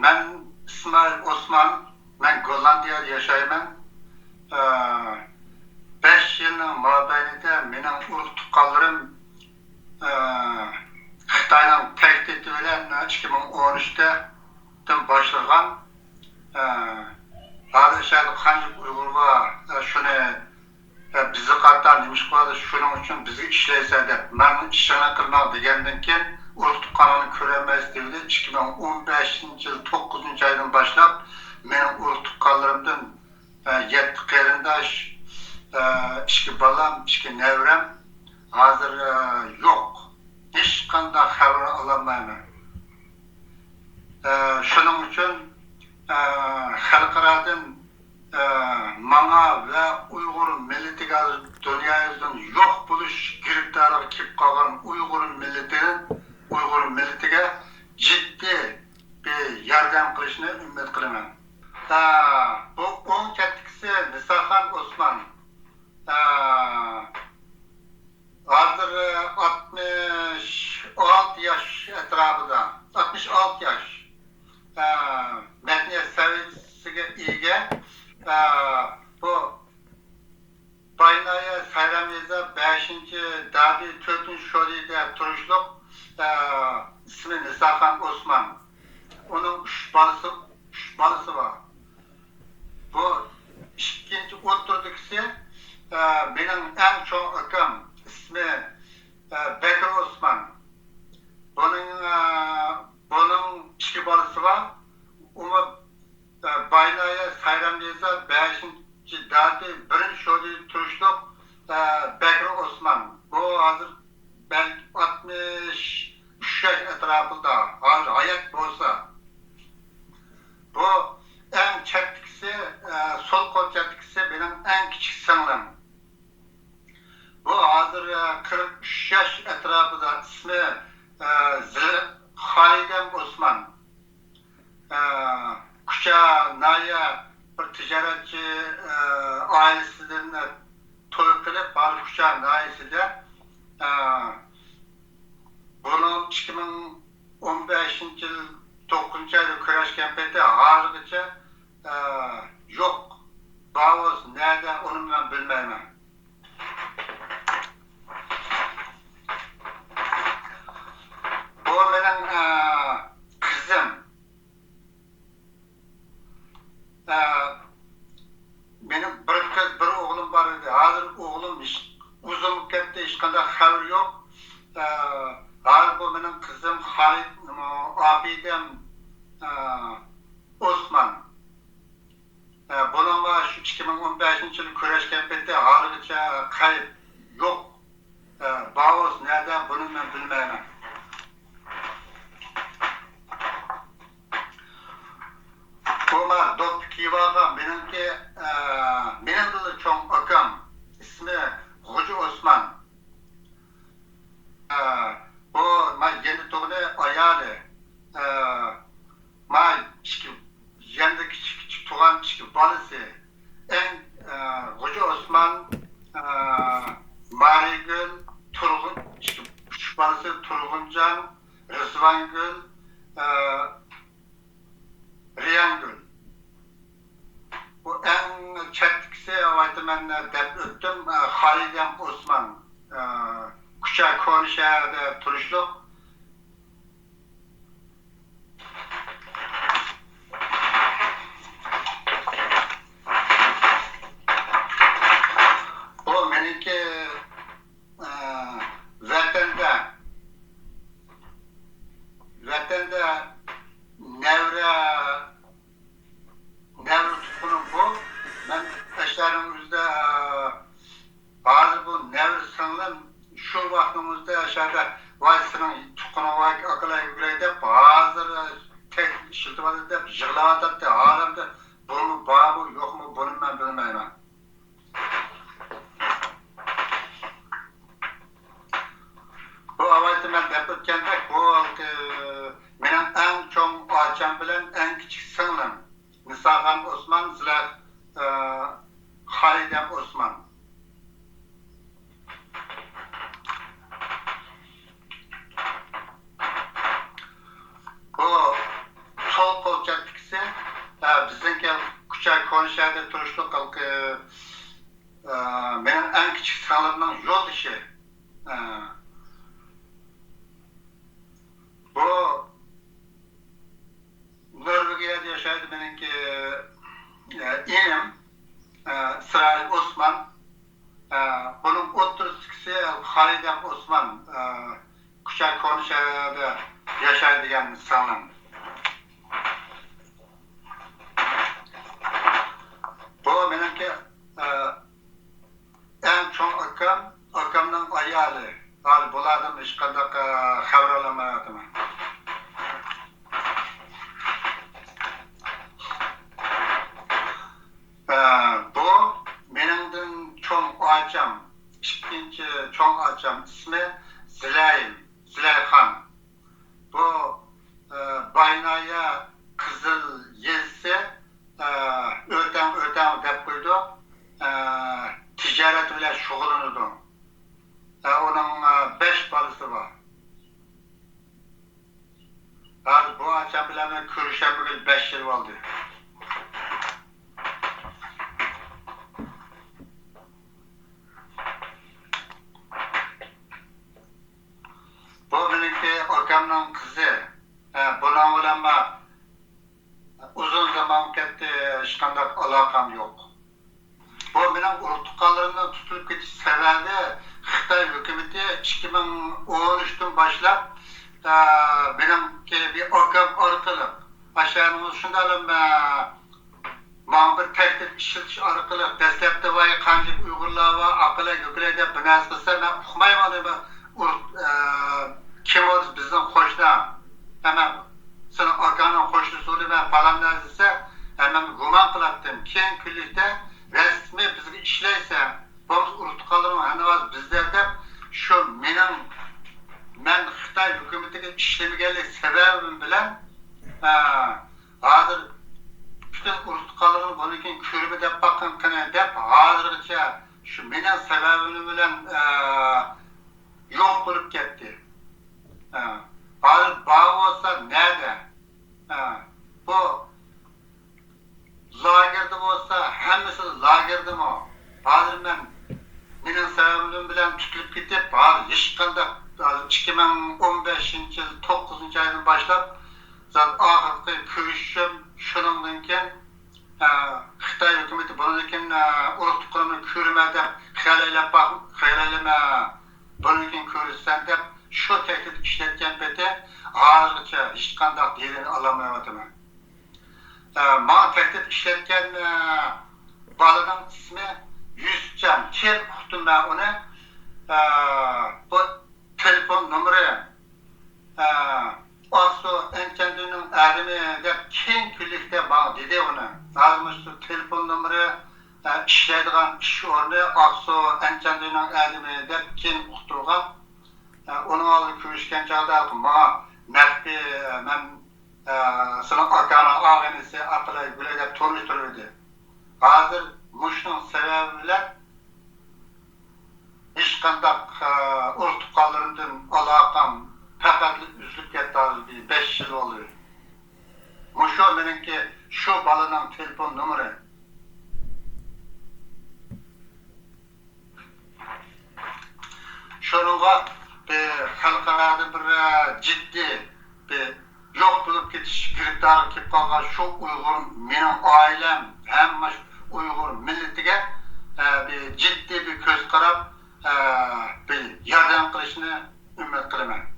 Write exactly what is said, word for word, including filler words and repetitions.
مەن ئىسمائىل ئوسمان، مەن گوللاندىيەدە ياشايمەن. ئە، بەش يىلنىڭ مابەينىدە مېنىڭ ئۇرۇق-تۇغقانلىرىم، ئە، خىتاينىڭ تەھدىتى بىلەن ئىككى مىڭ ئون ئۈچتىن باشلىغان، ئە، ھازىر شەھەردە قانچە ئۇيغۇر بار، ئە، شۇنى، ئە، بىزگە قارىتا نېمە ئىش قىلىۋاتىسىز، شۇنىڭ ئۈچۈن بىزگە ئىشلەيسىلەر دەپ، ماڭا ئىشىڭلارنى قىلماڭ دېگەندىن كېيىن، ئۇرۇق-تۇغقانلارنى كۆرەلمەيسىز دېدى. ئىككى مىڭ ئون بەشىنچى يىل توققۇزىنچى ئايدىن باشلاپ، مېنىڭ ئۇرۇق-تۇغقانلىرىمدىن، ئە، يەتتە قېرىنداش، ئە، ئىككى بالام، ئىككى نەۋرەم ھازىر، ئە، يوق. ھېچقانداق خەۋەر ئالالمايمەن. ئە، شۇنىڭ ئۈچۈن، ئە، خەلقئارادىن، ئە، ماڭا ۋە ئۇيغۇر مىللىتىگە، ھازىر دۇنيا يۈزىدىن يوق بولۇش گىرىپتارىغا كېلىپ قالغان ئۇيغۇر مىللىتىدىن، ئۇيغۇر مىللىتىگە جىددىي بىر ياردەم قىلىشىنى ئۈمىد قىلىمەن. ئە، بۇ ئوڭ چەتتىكىسى نىساخان ئوسمان. ئە، ھازىر ئاتمىش ئالتە ياش ئەتراپىدا، ئاتمىش ئالتە ياش. ئە، مەدەنىيەت سەۋىيەسىگە ئىگە. ئە، بۇ باينايە سايرام يېزا بەشىنچى دادۈي تۆتىنچى شولىدا تۇرۇشلۇق، ئە، ئىسمى نىساخان ئوسمان. ئۇنىڭ ئۈچ بالىسى، ئۈچ بالىسى بار. بۇ ئىككىنچى ئوتتۇرىدىكىسى، ئە، مېنىڭ ئەڭ چوڭ ئاكام، ئىسمى، ئە، بەكرى ئوسمان. بۇنىڭ، ئە، بۇنىڭ ئىككى بالىسى بار. ئۇمۇ، ئە، باينايە سايرام يېزا بەشىنچى دادۈي بىرىنچى شولىدا تۇرۇشلۇق، ئە، بەكرى ئوسمان. بۇ ھازىر بەلكى ئاتمىش ئۈچ ياش ئەتراپىدا، ھازىر ھايات بولسا. بۇ ئەڭ چەتتىكىسى، ئە، سول قول چەتتىكىسى مېنىڭ ئەڭ كىچىك سىڭلىم. بۇ ھازىر، ئە، قىرىق ئۈچ ياش ئەتراپىدا، ئىسمى، ئە، زىل-، خالىدەم ئوسمان. ئە، كۇچا ناھىيە بىر تىجارەتچى، ئە، ئائىلىسىدىن، ئە، توي قىلىپ، ھازىر كۇچا ناھىيەسىدە، ئە، بۇنىڭ ئىككى مىڭ ئون بەشىنچى يىل توققۇزىنچى ئايدا كۆرۈشكەن پېتى ھازىرغىچە، ئە، يوق. بار بولسا نەدە، ئۇنى مەن بىلمەيمەن. بۇ مېنىڭ، ئە، قىزىم. ئە، مېنىڭ بىر قىز، بىر ئوغلۇم بار ئىدى. ھازىر ئوغلۇم ھېچ-، ئۇزۇن بولۇپ كەتتى، ھېچقانداق خەۋىرى يوق. ئە، ھازىر بۇ مېنىڭ قىزىم خالىد، ئابىدەم، ئە، ئوسمان. ئە، بۇنىڭغا شۇ ئىككى مىڭ ئون بەشىنچى يىلى كۆرۈشكەن پېتى ھازىرغىچە قەيت يوق. ئە، بار بولسا نەدە، بۇنى مەن بىلمەيمەن. بۇ ما دوپپا كىيىۋالغان مېنىڭكى، ئە، مېنىڭدىنلا چوڭ ئاكام، ئىسمى غوجا ئوسمان. ئە، بۇ ما يەنە تۇغقىنى ئايالى. ئە، ما ئىككى، يەنە كىچىك، كىچىك تۇغان ئىككى بالىسى. ئەڭ، ئە، غوجا ئوسمان، ئە، مارىگۈل، تۇرغۇن، ئىككى، ئۈچ بالىسى تۇرغۇنجان، رىزۋانگۈل، ئە، رەيھانگۈل. بۇ ئەڭ چەتتىكىسى، ئاۋايتا مەن دەپ ئۆتتۈم، خالىدەم ئوسمان، كۇچا كونا شەھەردە تۇرۇشلۇق. بۇ مېنىڭكى، ئە، ۋەتەندە، ۋەتەندە نەۋرە، نەۋرە تۇغقىنىم بۇ. مەن ئەشەرنىڭ ئۆزىدە، ئە، ھازىر بۇ نەۋرە سىڭلىم شۇ ۋاقىتنىڭ ئۆزىدە ئەشەردە، ۋاي، سېنىڭ تۇغقىنىڭ، ۋاي، ئاكىلار يۈگۈرەي دەپ، ھازىر، ئە، تەكلىپ ئىشلىتىۋاتىدۇ دەپ يىغلاۋاتاتتى. ھالەمدە بۇمۇ بارمۇ، يوقمۇ، بۇنى مەن بىلمەيمەن. بۇ ئاۋايتا مەن دەپ ئۆتكەندەك، بۇ ھالقى مېنىڭ ئەڭ چوڭ ئاچام بىلەن ئەڭ كىچىك سىڭلىم نىساخان ئوسمان، زىلە، ئە، خالىدەم ئوسمان. بۇ سول قول چەت شەھەردە تۇرۇشلۇق ھېلىقى، ئە، مېنىڭ ئەڭ كىچىك سىڭلىمنىڭ يولدىشى. ئە، بۇ نورۋېگىيەدە ياشايدۇ مېنىڭكى، ئە، ئىنىم، ئە، ئىسرائىل ئوسمان. ئە، بۇنىڭ ئوتتۇرىسىدىكىسى خالىدەم ئوسمان، ئە، كۇچا كونا شەھەردە ياشايدىغان سىڭلىم. بۇ مېنىڭكى، ئە، ئەڭ چوڭ ئاكام، ئاكامنىڭ ئايالى. ھازىر بۇلاردىن ھېچقانداق، ئە، خەۋەر ئالالمايۋاتىمەن. ئە، بۇ مېنىڭدىن چوڭ ئاچام، ئىككىنچى چوڭ ئاچام ئىسمى زىلەيىم، زىلەيخان. بۇ، ئە، باينايا قىزىل يېزىسى، ئە، ئۆتەڭ، ئۆتەڭ دەپ قويىدۇ. ئە، تىجارەت بىلەن شۇغۇللىنىدۇ. ئە، ئۇنىڭ، ئە، بەش بالىسى بار. ھازىر بۇ ئاچام بىلەن مەن كۆرۈشەلمىگىلى بەش يىل بولدى. بۇ مېنىڭكى ئاكامنىڭ قىزى. ھە، بۇنىڭ بىلەن مەن ئۇزۇن زامان كەتتى، ھېچقانداق ئالاقەم يوق. بۇ مېنىڭ ئۇرۇق-تۇغقانلىرىمنىڭ تۇتۇلۇپ كېتىش سەۋەبى خىتاي ھۆكۈمىتى ئىككى مىڭ ئون ئۈچتىن باشلاپ، ئە، مېنىڭكى بىر ئاكام ئارقىلىق، ئاشۇ يەرنىڭ شۇنداقلا، ئە، ماڭا بىر تەھدىت ئىشلىتىش ئارقىلىق، دەسلەپتە ۋاي قانچە ئۇيغۇرلار بار، ئاقىلەي، كۆكىلەي دەپ بىر نەرسە قىلسا، مەن ئۇقمايمەن، دەيمەن. ئۇر-، ئە، كىم ئۇ؟ بىزنىڭ قوشنا. ھەممە سېنىڭ ئاكاڭنىڭ قوشنىسى بولىمەن، پالان نەرسە دېسە، ھەممە گۇمان قىلاتتىم. كېيىن كۈنلۈكتە رەسمىي بىزگە ئىشلەيسەن، بولمىسا ئۇرۇق-تۇغقانلىرىڭ ھەننىۋاز بىزدە دەپ، شۇ مېنىڭ، مەن خىتاي ھۆكۈمىتىگە ئىشلىمىگەنلىك سەۋەبىم بىلەن، ئە، ھازىر پۈتۈن ئۇرۇق-تۇغقانلىرىڭ بۇنىڭ كېيىن كۆرىمەن دەپ باققىن قېنى دەپ، ھازىرغىچە شۇ مېنىڭ سەۋەبىم بىلەن، ئە، يوق بولۇپ كەتتى. ھە. ھازىر بار بولسا نەدە؟ ھە. بۇ لاگېردا بولسا ھەممىسى لاگېردىمۇ؟ ھازىر مەن مېنىڭ سەۋەبىم بىلەن تۇتۇلۇپ كېتىپ، ھازىر ھېچقانداق، ھازىر ئىككى مىڭ ئون بەشىنچى يىل توققۇزىنچى ئايدىن باشلاپ زادى ئاخىرقى كۆرۈشۈشۈم، شۇنىڭدىن كېيىن ئە، خىتاي ھۆكۈمىتى بۇنىڭدىن كېيىن، ئە، ئۇرۇق-تۇغقىنىمنى كۆرىمەن دەپ خىيال ئەيلەپ باق-، خىيال ئەيلىمە، بۇنىڭدىن كېيىن كۆرىسەن دەپ شۇ تەھدىت ئىشلەتكەن پېتى ھازىرغىچە ھېچقانداق دېلىلنى ئالالمايۋاتىمەن. ئە، ماڭا تەھدىت ئىشلەتكەن، ئە، بالىنىڭ ئىسمى يۈسۈپجان، كېيىن ئۇقتۇم مەن ئۇنى. ئە، بۇ تېلېفون نومۇرى، ئە، ئاقسۇ ئەنچەندۈينىڭ ئادىمى دەپ كېيىن كۈنلۈكتە ماڭا دېدى ئۇنى. ھازىر مۇشۇ تېلېفون نومۇرى، ئە، ئىشلەيدىغان ئىش ئورنى ئاقسۇ ئەنچەندۈينىڭ ئادىمى دەپ كېيىن ئۇقتۇرغان. ئە، ئۇنىڭ ئالدىدا كۆرۈشكەن چاغدا ماڭا مەخپىي، ئە، مەن، ئە، سېنىڭ ئاكاڭنىڭ ئاغىنىسى ئاقىلەي گۈلەي دەپ تونۇشتۇرۇۋىدى. ھازىر مۇشۇنىڭ سەۋەبى بىلەن ھېچقانداق، ئە، ئۇرۇق-تۇغقانلىرىمدىن ئالاقەم پەقەتلا ئۈزۈلۈپ كەتتى، ھازىر بىر بەش يىل بولدى. مۇشۇ مېنىڭكى شۇ بالىنىڭ تېلېفون نومۇرى. شۇنىڭغا بىر خەلقئارادا بىر، ئە، جىددىي بىر يوق بولۇپ كېتىش، گىرىپتارغا كېلىپ قالغان شۇ ئۇيغۇر، مېنىڭ ئائىلەم، ھەممە شۇ ئۇيغۇر مىللىتىگە، ئە، بىر جىددىي بىر كۆز قاراپ، ئە، بىر ياردەم قىلىشىنى ئۈمىد قىلىمەن.